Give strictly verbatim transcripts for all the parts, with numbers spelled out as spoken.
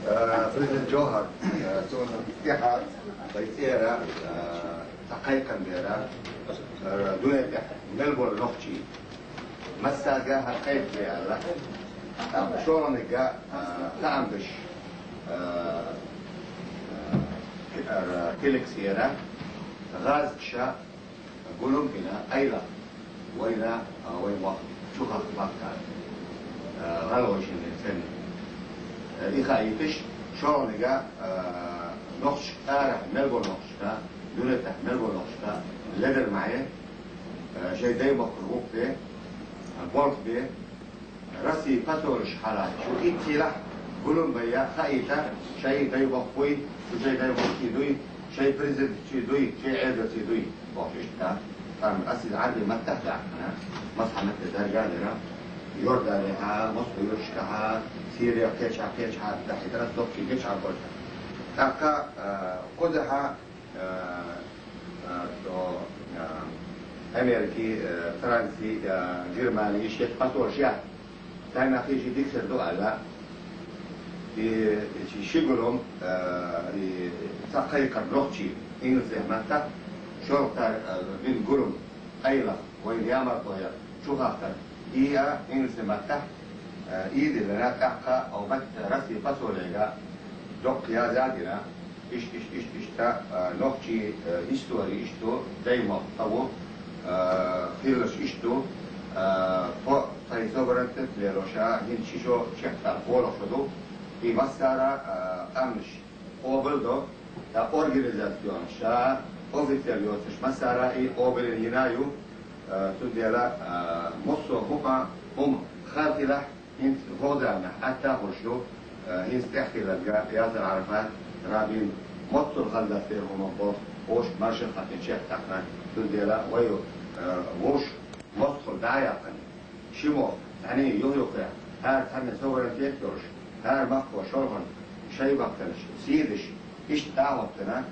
Э, президент Джохар, э, цунна тӀехьа вай цӀера, э, цхьа кхайкхам бера, э, дуьнен тӀехь мел болу нохчий массаьрга хӀара кхайкхам бе аьлла. Э, шолгӀаниг, э, хаам беш, э, э, э, киликсера, гӀазкхаша гулам бина, айла вайна, а, вай мохк чу хахка баккха, а, гӀалгӀайшинна санна. Э, и хаийташ, шолгӀаниг, а, нохчашка арахь мел болу нохчашка, дуьнен тӀехь мел болу нохчашка ледара ма хье, а, шайн даймохкара гӀуллакх де, а, болх бе, Россин посольш хьалаьцча, итт сийлахь гулам байя хаийта, шайн даймохк буй, шу шайн даймохк чу дуй, шайн президент чу дуй, шайн Ӏедал чу дуй, бохуш иштта. Амма ас иза Ӏарбийн маттахь а даьккхина, масхьа матте дарга а дира, Иорданехьа, Москва юьрташкахьа, Сирехьа, кхечахьа, кхечахьа дахьийтира, ас доккхий гечахьа болча. ТӀаккха, а, кхузахьа, а, а, то, а, Америки, а, Франци, а, Германи, и шесть посольш яц. Царна хиъча дика хир ду аьлла, и, и ши гулам, э, и цхьа кхайкхам нохчийн, ингалсехь маттахь, шолгӀа тар, э, бина гулам, къайлаха, вайна ямартло яр, чу хахкар, и а ингалсехь маттахь, э, и диллина, тӀаккха оха батта Россин посолега доккха яза а дина, Иштта, иштта, иштта, иштта, а, нохчийн, а, истори иштта ду, даймохк цхьа ву, а, хилларш иштта ду, а, тхо, тхайн суверенитет лелош, а, хӀинца ши шо чехка кхоалгӀа шо ду, и массара, а, къаьмнаш къобал до, ткъа организацеш, а, официально йоцурш массара и къобалйина ю, а, цундела, а, массо а хӀума, хӀума хала хилахь, ХӀинца хӀокху заманахь атта а хуьлуш ду, э, хӀинца тӀехь хилларг Ясир Ӏарафат, Рабин, моццул хаза дацдерг хӀума боху, оша маршо хаттина чекх тахана, цундела вай, э, вовш мостагӀалла дӀа а яьккхина, ши мохк цхьаьний юха-юххехь, хӀара цхьанна суверенитет йолуш, хӀара махкахо шолгӀанна шайн махканаш, сийдаш, иштта дӀа а хӀоттина,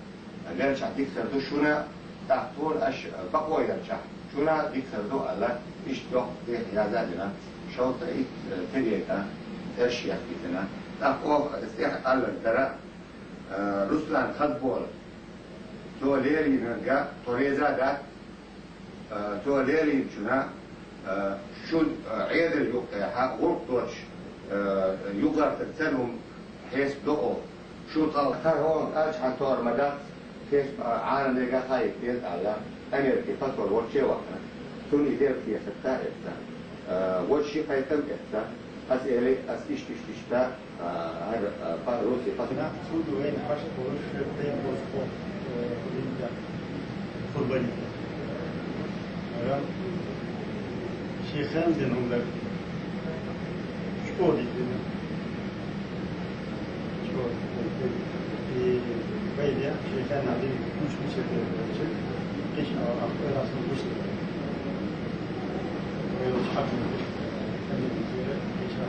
веллачохь дика хир ду шуна, тӀаккха тхуна аша бакъо ярчахь, шуна дика хир ду аьлла, иштта доккха тӀехь яза а дина, шовзткъе итт, э, тегайта, тӀе а яхкийтина. ТӀаккха оха аса тӀехь аьлларг дара, э, Руслан Хазболов. Цо леринарг тхо реза а дац, Э, цо леринчунна, э, шун, э, Ӏедал юккъехьа гӀуллакх доцуш, э, юкъартара ца лун хьесап до оха. Шу цкъа хӀара хӀора кхача хьан тора ма дац, хьесап, э, Ӏаламнега а хаийта деза аьлла, Америкин посол волчу а вахана. Цунна и дерг хетарг а эцна. Э, вочу ши кхайкхам а эцна. Ас эли, ас иштта, иштта, иштта, А, хӀара, а, па-, русский пас- Нах цуьнга вайна пашт болуш, шоьтан бозу хӀокху, э, хӀулинчохь, Курбаника. Хьарам. Шен хенахь дина хӀума дара. ЧӀогӀа дика дина. ЧӀогӀа дика дина. И вай де, шен хенахь дина, гучу-гучу дина. Кхин а, а, а, а, гучу дина. Вай лучу хьакъ дина. Кхин а,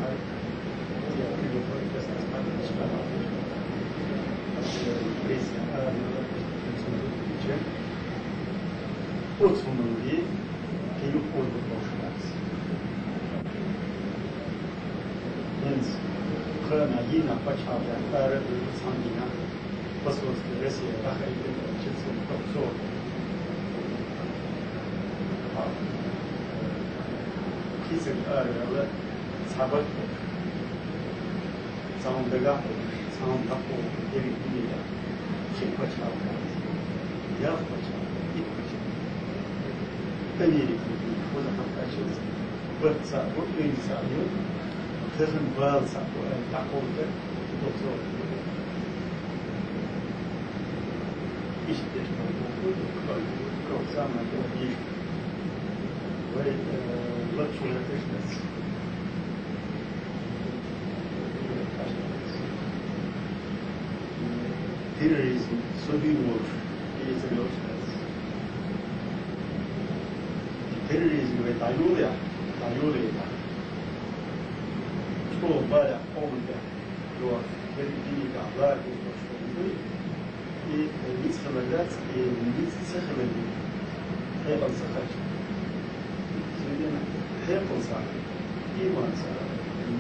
кхин а, Посольство России, Россия, Кхин а ара ваьлла, цхьа бакъ а, цхьа хӀума дагахь а, цхьа хӀума дӀакховдо, дерриг дуьненахь ши пачхьалкх, ялх пачхьалкх, итт пачхьалкх. Америка, кхузахь кхаччалц, барт цхьаъ бу, уьнга цхьаъ ю, тахана бала цхьаъ бу аьлла дӀакховдор, дозалла. Иштта деш ма бу, кху-, кху-, кху-, самое главное. Вай, э, лакхара деш дац. Терроризм, со дуьйна волуш, эца йолуш дац. Терроризм вай дӀайолаехь, дӀайолаехь. ЧӀогӀа балехь, къоман тӀехь, йоху, дерриг динехь, лагӀа долуш хӀума ду. И ницкъ хилар дац, и ницкъ ца хилар ду. Хьекъал ца хилча. Цундела хьекъал ца, иман ца,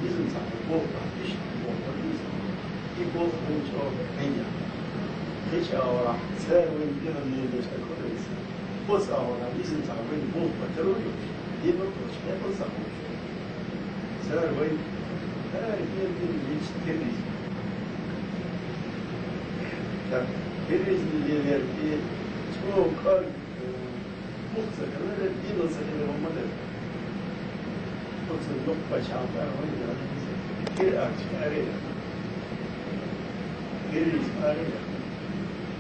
низам ца, боху, иштта боху, низам. И Вай чӀоагӀа хьийна. Кхыча агӀорахьа цар вайна динан лелаеш дӀакхоьллинца. Оцу агӀорахьа иза цхьа вайна боху ма-дарра вай, динан тӀехь шайн оцу агӀор. Цара вайна хӀара хӀара дин лелаеш терроризм. Так, терроризм лелаерг и чӀогӀа кӀорга, э, бух ца хилар, динал ца хилар ма дара. Оцу дукха пачхьалкх ара вайна, хӀара арча аре. Терроризм аре.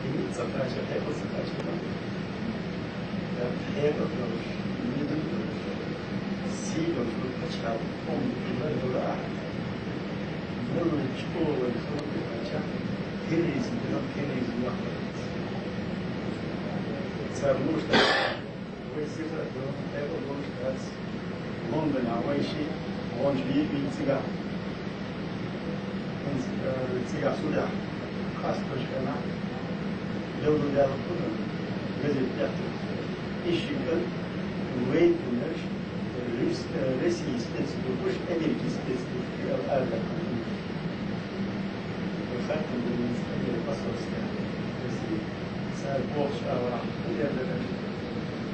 И ницкъ ца кхача, хьекъал ца кхача. Хьекъал долуш, низам долуш, сий долуш, пачхьалкх, къоман хилар дара ахьа. Мелла чӀогӀа вай хилар ца кхача, терроризм дина, терроризм яккха. Цара муш дац, вай сиха а дина, хьекъал долуш дац. Лондонехь вай ши гӀончу вийна цигахь. ХӀинца, э, цигахь судехь къасточу хенахь, белла даьлла хуьлу газета тӀехь. И ши кӀант вайтинарш рус-, э, России спецслужбаш, Америкин спецслужбаш аьлла арадаккхина. Вай хаьттина ду хӀинца Америкин посольстве России. Цара бохучу агӀорахь хӀун эр дара?